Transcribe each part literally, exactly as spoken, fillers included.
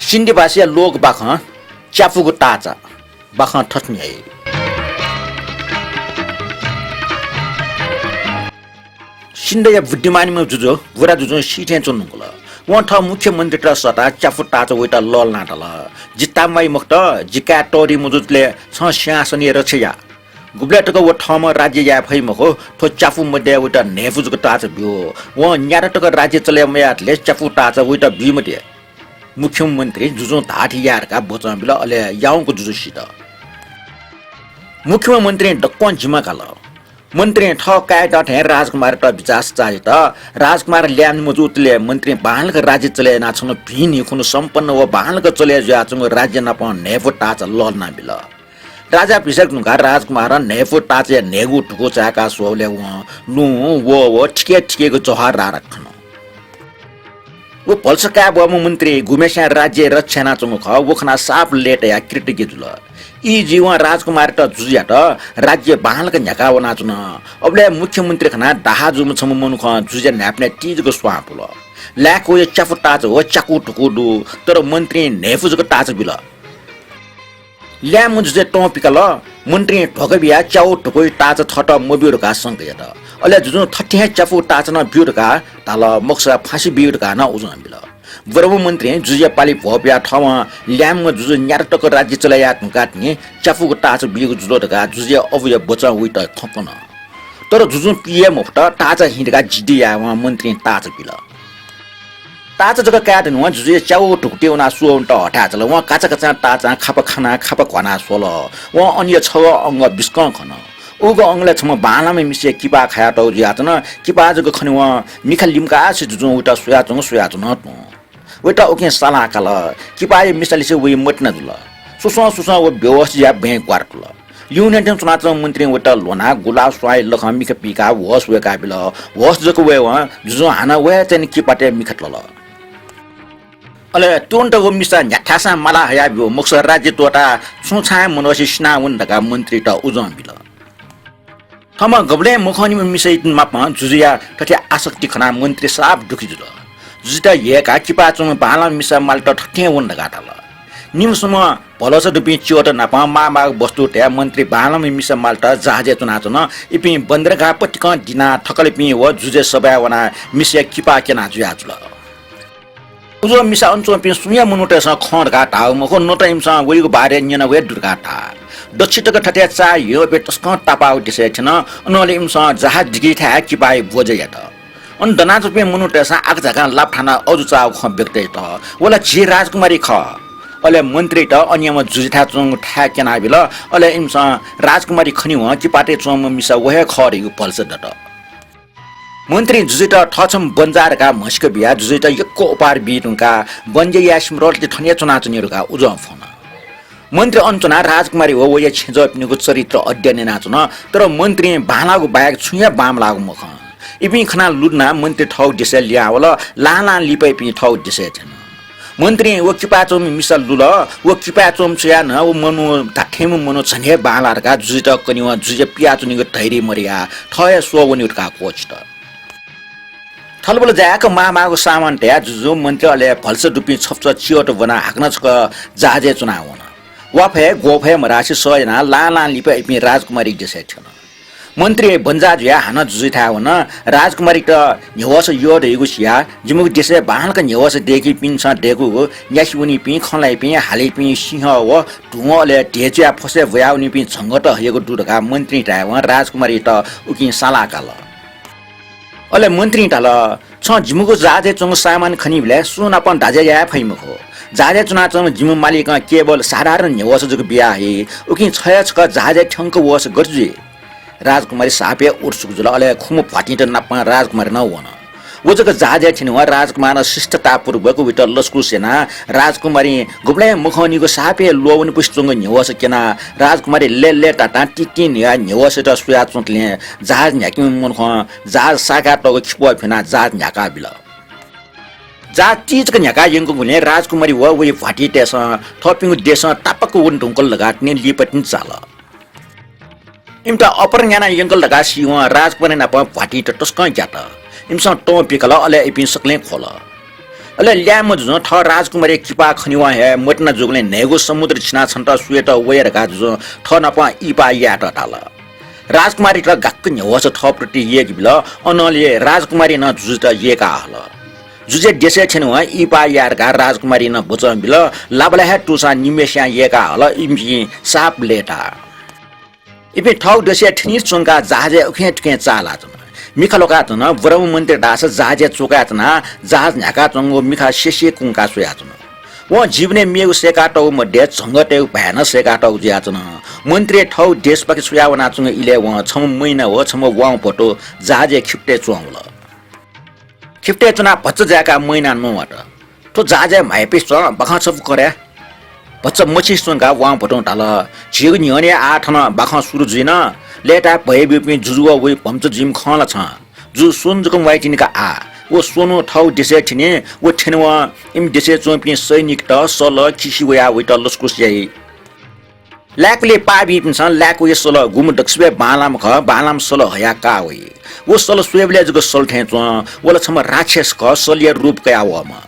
सिन्धुभाषाया लोक बाखं च्यापुगु ताःचा बाखं थथे न्ह्याइ। सिन्धुया बुद्धिमानीम्ह जुजु गुरा जुजुं सी थें च्वंधुंकल। वं थः मुख्यमन्त्रीत सःताः च्यापु ताःचा वइत लःल्हानाः धाल, "जि ताम्राइ मखुत, जि काय् तःधि मजूतले छं सिंहासनया रक्षा या।" गुबलय् तक व थःम्हं राज्य याये फइ मखु, थ्व च्यापु मदये वइत न्हय्पु जक ताःचा ब्यु। वं न्याता तक राज्य चले मयातले च्यापु ताःचा वइत बी मते। मुख्यमन्त्री जुजुं धाःथें याये धकाः बचं बिल, अले याउँक जुजु सित। मुख्यमन्त्रीं दक्वं जिम्मा काल। मन्त्रीं थः काय्‌यात थें राजकुमारयात बिचाः सःताः यात। राजकुमार ल्याय्म्ह मजूतले मन्त्रीं बांलाक राज्य चले यानाः छन्हु भिं न्हि खुन्हु सम्पन्न व बांलाक चले जुयाच्वंगु राज्य नाप न्हय्पु ताःचा लःल्हाना बिल। राज्याभिषेक धुंकाः राजकुमारं न्हय्पु ताःचाया न्हय्गू धुकू चाय्‌काः स्वःबलय् वं लुँ, वः व थिके थिकेगु जवाहर रारक खन। व भलसा काये ब्वःम्ह मन्त्री गुम्हेस्यां राज्य रक्षा यानाच्वंगु खः, व खनाः साप लय्‌तायाः कृतज्ञ जुल। ई जुइ वं राजकुमारयात जुजुयात राज्य बांलाक न्ह्याकाः वनाच्वन। अबलय् मुख्यमन्त्री खनाः दाहा जूम्ह छम्ह मनुखं जुजुया न्हाय्‌पनय् ति जक स्वां पुल। लाय्‌क वया च्यापु ताःचा व च्याकू धुकू दु, तर मन्त्रीं न्हय्पु जक ताःचा बिल। ल्याय्म्ह जुजुया तं पिकाल। मन्त्रीं ध्वगः बियाः च्यापु धुकूया ताःचा थःत मब्यू धकाः संका यात। अले जुजुं थथे हे च्यापु ताःचा नं ब्यु धकाः धाल, मखुसा फाँसी ब्यु धकाः नं उजं बिल। बरम्ह मन्त्रीं जुजुया पालि भ्वपुयाः थःम्हं ल्याय्म्ह जुजु न्याता तक राज्य चले याये धुंकाः तिनि च्यापुगु ताःचा बीगु जुल धकाः जुजुया अबुया बचं वइत खँ कन। तर जुजुं पी हे मफुत, ताःचा हिँ धकाः जिद्दी यायेवं मन्त्रीं ताःचा बिल। ताःचा जक काये धुनेवं जुजुया च्यापु धुकुतिइ वनाः स्वःवनेत हथाय् चाल। वं काचाकाचां ताःचां खापा खानाः खापा घ्वानाः स्वल। वं अनया छगः अंग बिस्कं खन। उगु अंगलय् छम्ह बांलाम्ह मिसाया किपा खायातःगु जुयाच्वन। किपा जक खनेवं मिखा लिमकासे जुजुं वइत स्वयाच्वंगु स्वयाच्वन तुं। वइत उकिं सालां काल। किपाया मिसालिसे वइ मतिना जुल। सुसं सुसं व बेहोस जुयाः बँय् ग्वारातुल। लिउने थें च्वनाच्वंम्ह मन्त्रीं वइत ल्ह्वनाः गुलाब स्वांया लखं मिखा पीकाः होश वय्‌काबिल। होश जक वयेवं जुजुं हानं व हे चान्हय् किपातय् मिखा तल। अले तुरन्त व मिसा न्ह्याथासां माला हयाब्यु, मखुसा राज्य त्वःताः छुं छाय् मनूसे सिनावनी धकाः मन्त्रीत उजं बिल। थःम्हं गबलें मखंनिम्ह मिसायात नापं जुजुया थथे आसक्ति खनाः मन्त्री साप दुःखी जुल। जुजुयात यय्‌काः किपाय् च्वंम्ह बांलाम्ह मिसा मालेत थथें वने धकाः धाल। निम्हसम्ह भलसा दुपिं च्यःत नाप माःमाःगु वस्तु तयाः मन्त्री बांलाम्ह मिसा मालेत जहाजय् च्वनाच्वन। इपिं बन्दरगाह पतिकं दिनाः थकालिपिं व जुजुया सभाय् वनाः मिसाया किपा क्यना जुयाजुल। उजं मिसा अन च्वंपिं सुं हे मनूतय्‌सं खं धकाः धाःगु मखु, नकतिनि इमिसं वइगु बारे न्यनागु हे दु धकाः धाः। दच्छि तक थथे चाःह्यू अबलय् तसकं तापाःगु देशय् थ्यन। अनंलि इमिसं जहाज दिकेथाय् किपाया ब्वज्या यात। अन दनाच्वंपिं मनूतय्‌सं आकाझाकां लापा थानाः अजू चाःगु खँ व्यक्त यात। व ला झी राजकुमारी खः। अले मन्त्रीत अनयाम्ह जुजुथाय् च्वंगु थाय् क्यनाबिल। अले इमिसं राजकुमारी खनेवं किपातय् च्वंम्ह मिसा व हे खः धइगु भलसा दत। मन्त्रीं जुजुयात थःछम्ह बन्जाः धकाः म्हसीका बियाः जुजुयात यक्व उपहार बी धुंकाः बन्ज्या याये सिमधःतले थन हे च्वनाच्वनेगु धकाः उजं फ्वन। मन्त्री अन च्वनाः राजकुमारी व वया छेँजःपिनिगु चरित्र अध्ययन यानाच्वन, तर मन्त्रीं बांलाःगु बाहेक छुं हे बांमलाःगु मखं। इपिं खनाः लुधनाः मन्त्री थःगु देशय् लिहां वल, लां लां लिपा इपिं थःगु देशय् थ्यन। मन्त्रीं व किपाय् च्वंम्ह मिसा लुल, व किपाय् च्वंम्ह छु याये नं व मनू धात्थेंम्ह मनू झन हे बांलाः धकाः जुजुयात कनेवं जुजुया पियाच्वनीगु धैर्य मदयाः थः हे स्वः वनेगु धकाः क्वःछित। थलबल जाय्‌क माःमाःगु सामान तयाः जुजु, मन्त्री अले भलसा दुपिं छप्चः च्यःत ब्वनाः हाकनं छकः जहाजय् च्वनाः वन। वाफय् ग्वःफय् मधासे सह यानाः लां लां लिपा इपिं राजकुमारीया देशय् थ्यन। मन्त्री बन्जाः जुयाः हानं जुजुयाथाय् वन। राजकुमारीत न्ह्यवःसा यः धइगु सियाः जिमिगु देशय् बांलाक न्ह्यवःसा दय्‌कीपिन्सं दय्‌कूगु न्यासि वनीपिं, खँ ल्हाइपिं, हालीपिं सिंह व धुं अले ध्येचुयाः फसय् ब्वयावनीपिं झंगःत हयेगु दु धकाः मन्त्रीं धायेवं राजकुमारीत उकिं सालाः काल। अले मन्त्रीं धाल, "छं जिमिगु जहाजय् च्वंगु सामान खनीबलय् सुं नाप दाज्या याये फइ मखु। जहाजय् च्वनाच्वंम्ह जिमि मालिकं केवल साधारण न्ह्यवःसा जक बिया हइ। उकिं छ हे छकः जहाजय् थ्यंक वःसा गथे जुइ?" राजकुमारी साप हे उत्सुक जुल, अले खुम्ह भ्वातिंत नाप राजकुमारी नं वन। व जक जहाजय् थ्यनेवं राजकुमारं शिष्टतापूर्वक वइत लसकुस यानाः राजकुमारीं गुबलें मखंनिगु साप हे ल्वःवनेपुसे च्वंगु न्ह्यवःसा क्यनाः राजकुमारी लय्‌लय्‌तातां तितिं न्ह्यः न्ह्यवःसायात स्वयाच्वंतले जहाज न्ह्याकेम्ह मनुखं जहाज साकातःगु खिपः फ्यनाः जहाज न्ह्याकाबिल। जहाज तिजक न्ह्याकाः यंकूगुलिं राजकुमारी व वया भ्वातिंतय्‌सं थःपिंगु देशं तापाक वने धुंकल धकाः तिनि लिपातिनि चाल। इमित अपहरण यानाः यंकल धकाः सीवं राजकुमारी नाप भ्वातिंत तसकं ग्यात। इमिसं तं पिकाल, अले इपिं सकलें ख्वल। अले ल्याय्म्ह जुजुं थः राजकुमारी किपा खनेवं हे मतिना जूगुलिं न्हय्गू समुद्र छिनाः छन्त स्वयेत वये धकाः जुजुं थः नाप इहिपाः यायेत धाल। राजकुमारीत गाक्क न्ह्यवःसा थःप्रति यय्केबिल। अनंलि राजकुमारीं नं जुजुत यय्काः हल। जुजुया देशय् थ्यनेवं इहिपाः याये धकाः राजकुमारीं नं वचं बिल। लाबला हे तुसां निम्हय्सियां यय्काः हल। इमिपिं साप लय्ताः। इपिं थःगु देशय् थ्यनीच्वंकाः जहाजय् उखें थुखें चाःलाच्वन। मिखा ल्वाकाच्वन। ब्रह्ममन्त्री धाःसा जहाजय् च्वकाय् च्वनाः जहाज न्ह्याकाच्वंगु मिखा सेसे कुंकाः स्वयाच्वन। वं जीवनय् मेगु सय्कातःगु मध्ये झंगःतय्गु भाय् नं सय्कातःगु जुयाच्वन। मन्त्री थःगु देशपाखे स्वयाः वनाच्वंगु इलय् वं छम्ह मैना व छम्ह वाउँभ्वतु जहाजय् खिपतय् च्वंवल। खिपतय् च्वनाः भचा जाय्काः मैनां न्ववात। थ्व जहाजय् म्हाइपिसं बाखं छपु कर या। भचा मछिं च्वंकाः वाउँभ्वतुं धाल, झीगु न्ह्यःने आः थन बाखं सुरु जुइन। लय्ताय् भय ब्यूपिं जुजु व वइ भम्चा जुइम्ह खं ला छं? जुजु स्वन्हु जक म्वाइतिनि का आः। व स्वन्हु थःगु देशय् थ्यनी, व थ्यनेवं इमि देशय् च्वंपिं सैनिकत सल, किसि वयाः वइत लसकुस याइ। लाय्कुलिइ पाः बीपिन्सं लाय्कुया सल गुम्ह दक्वसिबय् बांलाःम्ह खः, बांलाःम्ह सल हयाः काः वइ। व सल स्वयेबलय् जक सल थें च्वं, व ला छम्ह राक्षस खः, सलया रूप कयाः वःम्ह।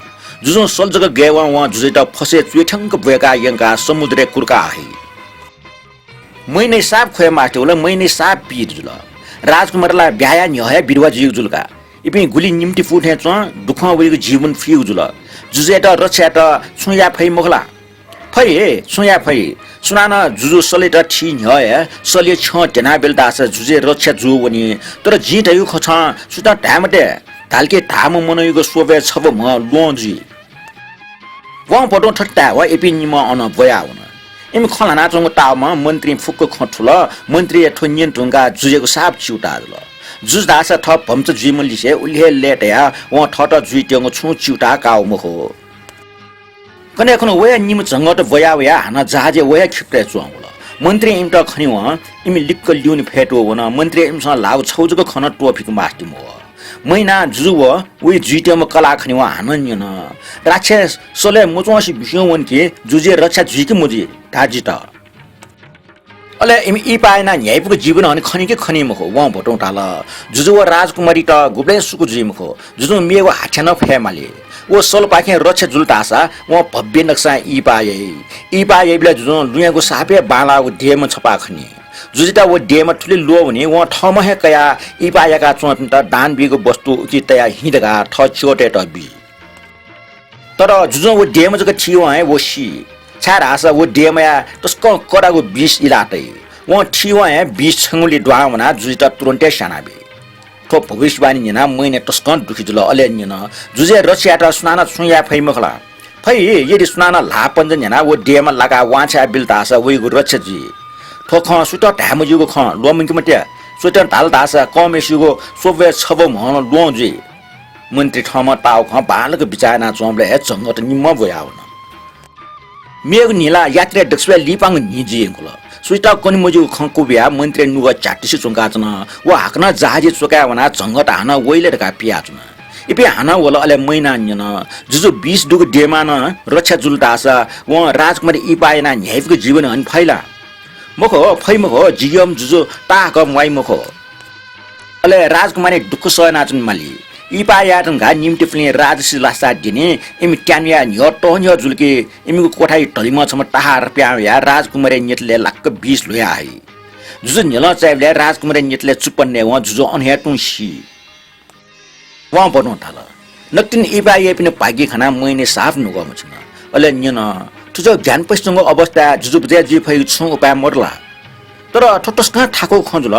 जुजुं सल जक गय्वं वं जुजुयात फसय् च्वय्थ्यंक ब्वय्काः यंकाः समुद्रय् कुर्काः हइ। मैनाया साप ख्वये मास्ति वल, मैनाया साप पीत जुल। राजकुमारी ला ब्याहा याये न्ह्यः हे विधवा जुइगु जुल का। इपिं गुलि निम्हतिपू थें च्वं, दुःखं वइगु जीवन फुइगु जुल। जुजुयात रक्षा यायेत छुं याये फइ मखु ला? फइ, छुं याये फइ। सुनानं जुजु सलयात थी न्ह्यः हे सलया छ्यं द्यनाबिल धाःसा जुजुया रक्षा जू वनी। तर जिं धयागु खँ छं सुयातं धाये मते। धाल कि धाःम्ह मनूयागु स्वभावय् छब्व म्ह ल्वहं जुइ। वाउँभ्वतुं थथे धायेवं इपिं निम्ह अन ब्वयाः वन। इमि खँ ल्हानाच्वंगु ताःम्हं मन्त्रीं फुक्क खँ थुल। मन्त्रीया थ्व न्यने धुंकाः जुजुयागु साप च्यूताः जुल। जुजु धाःसा थः भम्चा जुइम्ह लिसे उलि हे लय्तायाः वं थःत जुइत्यंगु छुं च्यूताः काः वः मखु। कन्हय् खुन्हु वया निम्ह झंगःत ब्वयाः वयाः हानं जहाजय् वयाः खिपतय् च्वंवल। मन्त्रीं इमित खनेवं इमि लिक्क ल्यूने फय्तू वन। मन्त्रीं इमिसं ल्हाःगु छगू जक खँ नं त्वःफिके मास्ति मवः। मैनां जुजु व वइ जुइत्यंम्ह कलाः खनेवं हानं न्यन, राक्षस सलय् मच्वंसे बिस्युं वन कि जुजुया रक्षा जुइ कि मजुइ? धा जितः। अले इमि इहिपाः यानाः न्ह्याइपुक जीवन हने खनी कि खनी मखु? वाउँभ्वतुं धाल, जुजु व राजकुमारीत गुबलें सुकु जुइ मखु। जुजुं मेगु हाथ्या नं फये माली। व सलपाखें रक्षा जुल धाःसा वं भव्य नक्सां इहिपाः याइ। इहिपाः याइबलय् जुजुं लुँयागु साप हे बांलाःगु देय्म्ह छपाः खनी। जुजुयात व देय्म्ह थुलि ल्वःवनी, वं थःम्हं हे कयाः इहिपाः याकाच्वंपिन्त दान बीगु वस्तु उकी तयाः हिँ धकाः थः च्यःतय्त बी। तर जुजुं व देय्म्ह जक थीवं हे व सी, छाय्धाःसा व देय्म्हया तसकं कडागु विष इलाः तइ। वं थीवं हे विष छंगुलिइ दुहां वनाः जुजुयात तुरुन्त हे स्यानाबी। थ्व भविष्यवाणी न्यनाः मैनाय् तसकं दुःखी जुल। अले न्यन, जुजुया रक्षा यायेत सुनानं छुं याये फइ मखु ला? फइ, यदि सुनानं ल्हाः पञ्जा न्ह्यानाः व देय्म्ह लाकाः वांछ्वया बिल धाःसा वइगु रक्षा जुइ। थ्व खँ सुयातं धाये मज्यूगु खँ, ल्वःमंके मते। सुयातं धाल धाःसा कंम्हय्सिगु स्वभावय् छब्व म्ह नं ल्वहं जुइ। मन्त्री थःम्हं ताःगु खँ बांलाक बिचाः यानाच्वंबलय् हे झंगःत निम्हं ब्वयाः वन। मेगु न्हि ला यात्राय् दक्वसिबय् लिपांगु न्हि जुइ यंकल। सुयातं कने मज्यूगु खँ क्वबियाः मन्त्रीया नुगः झ्यातुसे च्वंकाच्वन। व हाकनं जहाजय् च्वकाय् वनाः झंगःत हानं वइ ले धकाः पियाच्वन। इपिं हानं वल, अले मैनां न्यन, जुजु विष दुगु देय्म्हं नं रक्षा जुल धाःसा वं राजकुमारी इहिपाः यानाः न्ह्याइपुक जीवन हने फइ ला? मखु, फइ मखु, जि यःम्ह जुजु ताहाकः म्वाइ मखु। अले राजकुमारीं दुःख सह यानाच्वने माली। इहिपाः याये धुंकाः निम्हतिपलिं राजसी लासा द्यनी। इमि त्यानुया न्ह्यः तःन्ह्यः जुल कि इमिगु क्वथाय् धलिम्ह छम्ह ताहार पिहां वयाः राजकुमारीया न्यथलय् लाक्क विष ल्ह्वया हइ। जुजु न्ह्यलं चाइबलय् राजकुमारीया न्यथलय् चुप्पा नयेवं जुजु अन हे तुं सी। वाउँभ्वतुं धाल, नकतिनि इहिपाः याइपिनि भागि खनाः मैनाया साप नुगः मछिन। अले न्यन, थुजो ज्ञान पसिच्वंगु अवस्थाय् जुजु बचय् जुइ फइगु छुं उपाय मदु ला? तर थ्व तसकं थाकुगु खँ जुल।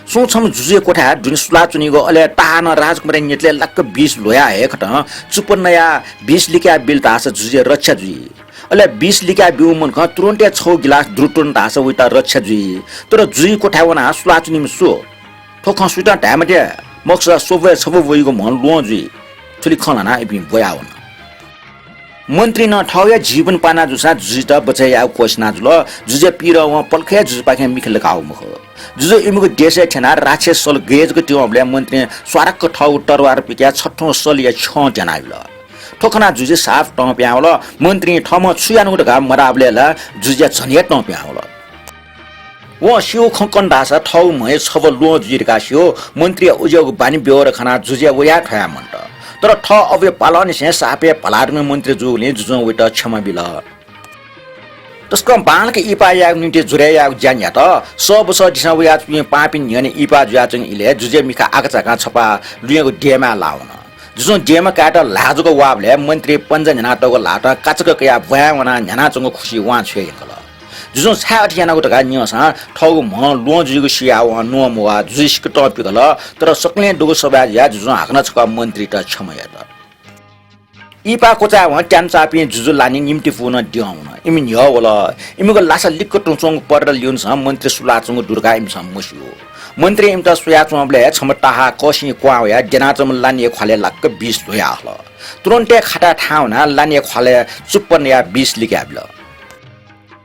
सुं छम्ह जुजुया क्वथाय् दुने सुलाच्वनीगु, अले ताहानं राजकुमारीया न्यथलय् लाक्क विष ल्ह्वया हयेकथं चुप्पा नयाः विष लिकया बिल धाःसा जुजुया रक्षा जुइ। अले विष लिकया ब्यूम्ह मनखं तुरुन्त हे छगू गिलास दुरुत्वन धाःसा वइत रक्षा जुइ। तर जुजुया क्वथाय् वनाः सुलाच्वनीम्ह सु? थ्व खँ सुयातं धाये मते, मखुसा स्वभावय् छब्व वइगु म्ह ल्वहं जुइ। थुलि खँ ल्हानाः इपिं ब्वयाः वन। मन्त्रीं नं थःगु हे जीवन पाना जूसां जुजुयात बचय् यायेगु क्वःछिना जुल। जुजुया पीरं वं पलख हे जुजुपाखें मिखा लकाः वः मखु। जुजु इमिगु देशय् थ्यनाः राक्षस सल गय् जक तिवंबलय् मन्त्रीं स्वारक्क थःगु तरवार पिकयाः छथुं सलया छ्यं द्यनाबिल। थ्व खनाः जुजुया साप तं पिहां वल। मन्त्रीं थःम्हं छु यानागु धकाः मधाःबलय् ला जुजुया झन हे तं पिहां वल। वं स्यूगु खँ कन धाःसा थःगु म्हया छब्व ल्वहं जुइ धकाः स्यू। मन्त्रीया उज्याःगु बानी व्यवहार खनाः जुजुया वयाः थ्वयाः मन्त। तर थः अबुया पालंनिसें सापय् भलादुम्ह मन्त्री जूगुलिं जुजुं वयात क्षमा बिल। तसकं बांलाक इहिपाः यायेगु निंतिं जुरे यायेगु ज्या न्ह्यात। सः बसः दिसां वयाच्वंपिं पाहांपिं न्ह्यःने इहिपाः जुयाच्वंगु इलय् जुजुया मिखा आकाझाकां छपाः लुँयागु देय्माय् लाः वन। जुजुं देय्मा कायेत ल्हाः जक वाःबलय् मन्त्रीं पन्जा न्ह्यानातःगु ल्हातं काचाक्क कयाः ब्वाँय् वनाः न्ह्यानाच्वंगु खुसिइ वां छ्वये यंकल। जुजुं छाय् अथे यानागु धकाः न्यंसां थःगु म्ह ल्वहं जुइगु सियाः वं न्ववाः मवः। जुजु सिक्क तं पिकल, तर सकलें दुगु सभाय् जुयाः जुजुं हाकनं छकः मन्त्रीयात क्षमा यात। इहिपाः क्वचाय् वं त्यानुचाःपिं जुजु लानि निम्हतिपूनं द्यं वन। इमि न्ह्यः वल। इमिगु लासा लिक्क तुं च्वंगु पर्दा ल्यूनेसं मन्त्री सुलाच्वंगु दु धकाः इमिसं मस्यू। मन्त्रीं इमित स्वयाच्वंबलय् हे छम्ह ताहाः कःसिं क्वहां वयाः द्यनाच्वंम्ह लानिया ख्वालय् लाक्क बिष ल्ह्वयाहल। तुरुन्त हे खाताय् थाहां वनाः लानिया ख्वालय् चुप्पं नयाः बिष लिकाबिल।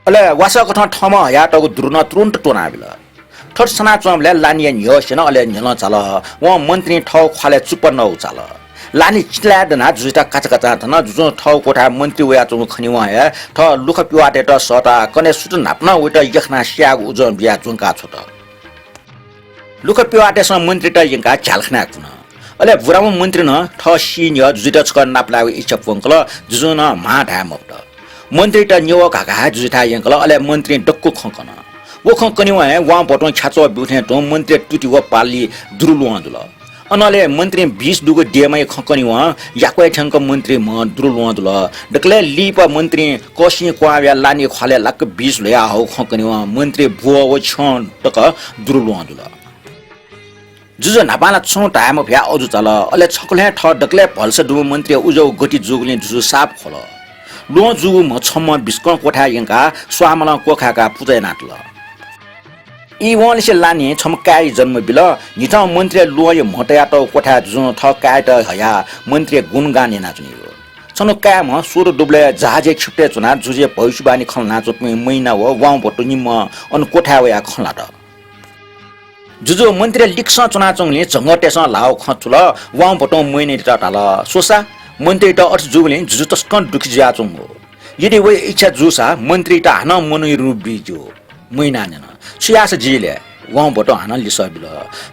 अले वासःकथं थःम्हं हयातःगु दुरु नं तुरुन्त त्वनाबिल। थथे सनाच्वंबलय् लानिया न्ह्यः स्यन, अले न्ह्यलं झाल। वं मन्त्रीं थःगु ख्वालय् चुप्पं नःगु चाल। लानि चिल्लाय् दनाः जुजुयात काचाकाचां थन। जुजुं थःगु क्वथाय् मन्त्री वयाच्वंगु खनेवं हे थः लुखा पिवातय्त सःताः कन्हय् सुथ न्हापा नं वयात यख्खानाः स्यायेगु उजं बियाः ज्वंका छ्वत। लुखा पिवातय्सं मन्त्रीयात यंकाः झ्यालखानाय् कुन। अले बुराम्ह मन्त्री नं थः सी न्ह्यः जुजुयात छकः नापलायेगु इच्छा प्वंकल। जुजुं नं म्हां धाये मफुत। मन्त्रीयात न्यवः घाघा हे जुजुथाय् यंकल। अले मन्त्रीं दक्व खँ कन। व खँ कनेवं हे वांभ्वतुं ख्याच्वः ब्यूथें तुं मन्त्रीया तुति व पालि दुरु ल्वहं जुल। अनंलि मन्त्रीं बिष दुगु देय्माया खँ कनेवं याक्वः थ्यंक मन्त्रीया म्ह दुरु ल्वहं जुल। दकलय् लिपा मन्त्रीं कःसिं क्वहां वयाः लानिया ख्वालय् लाक्क बिष ल्ह्वयाहःगु खँ कनेवं मन्त्रीया ब्वः व छ्यं तक दुरु ल्वहं जुल। जुजु न्हापां ला छुं धाये मफयाः अजू चाल। अले छकलं हे थः दकलय् भलसा दुम्ह मन्त्रीया उजं गति जूगुलिं जुजु साप ख्वल। ल्वहं जूगु म्ह छम्हं बिस्कं क्वथाय् यंकाः स्वांमलं क्वखाय्काः पुजा यानातल। ई वंलिसे लानिं छम्ह काय् जन्म बिल। न्हिथं मन्त्रीया ल्वहंया म्ह तयातःगु क्वथाय् जुजुं थः काय्‌यात हयाः मन्त्रीया गुणगान यानाच्वनीगु। छन्हु काय्‌म्ह स्वदँ दुबलय् जहाजया खिपतय् च्वनाः जुजुया भविष्यवाणी खँ ल्हानाच्वंपिं मैना व वांभ्वतु निम्हं अन क्वथाय् वयाः खँ ल्हात। जुजु मन्त्रीया लिक्कसं च्वनाच्वंगुलिं झंगःतय्‌सं ल्हाःगु खँ थुल। वांभ्वतुं मैनायात धाल, स्वसा, मन्त्रीयात अथे जूगुलिं जुजु तसकं दुःखी जुयाच्वंगु। यदि वया इच्छा जूसा मन्त्रीयात हानं मनूया रूप बी ज्यू। मैनां न्यन, छु याःसा ज्यू ले? वांभ्वतुं हानं लिसः बिल,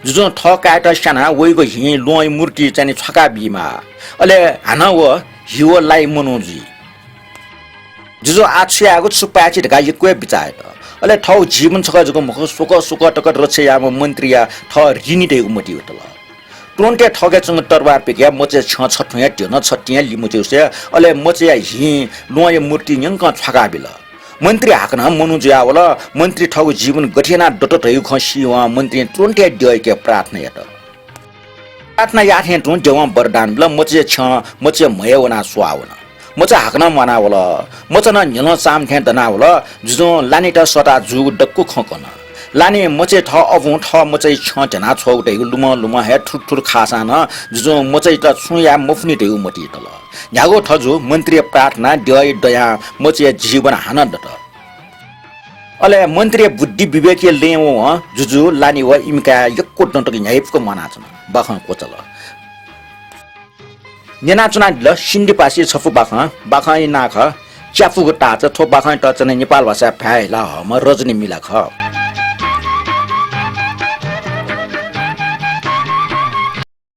जुजुं थः काय्‌यात स्यानाः वइगु हिं ल्वहंया मूर्ति चाहिँ नि छ्वाका बीमाः। अले हानं व हि व लाइ मनू जुइ। जुजु आः छु यायेगु, छु पाय्‌छि धकाः यक्व हे बिचाः यात। अले थःगु जीवन छकः जक मखु, स्वकः स्वकः तक रक्षा याःम्ह मन्त्रीया थः ऋणी धइगु मतिइ वतल। तुरुन्त हे थःके च्वंगु तरवार पिकयाः मचाया छ्यं छथुंया ध्यनं छतिंया लिमच्युसे, अले मचाया हिं ल्वहंया मूर्ति न्यंकं छ्वाकाबिल। मन्त्री हाकनं मनू जुयावल। मन्त्री थःगु जीवन गथे यानाः दत धइगु खँ सीवं मन्त्रीं तुरुन्त हे द्यःयाके प्रार्थना यात। प्रार्थना याःथें तुं द्यवं वरदान बिल। मचाया छ्यं मचाया म्हय् वनाः स्वाः वन। मचा हाकनं म्वानावल। मचा नं न्ह्यलं चाम थें दनावल। जुजुं लानित सःताः जूगु दक्व खँ कन। लानिं मचाया थः अबुं थः मचाया छ्यं ध्यनाछ्वःगु धइगु लुमं लुमं हे थुरु थुरु खाःसां नं जुजुं मचायात छुं याये मफुनि धइगु मतिइ तल। न्ह्यागु थजु मन्त्रीया प्रार्थनां द्यःया दयां मचाया जीवन हानं दत। अले मन्त्रीया बुद्धि विवेकया लँय् वं जुजु, लानि व इमि काय् यक्व दँ तक न्ह्याइपुक म्वानाच्वन। बाखं क्वचाल। न्यनाच्वनादिल सिन्धुपासि छपु बाखं, बाखंया नां खः च्यापुगु ताःचा। थ्व बाखंयात चाहिँ नेपाल भाषाय् भाय् हिला हःम्ह रजनी मिला खः।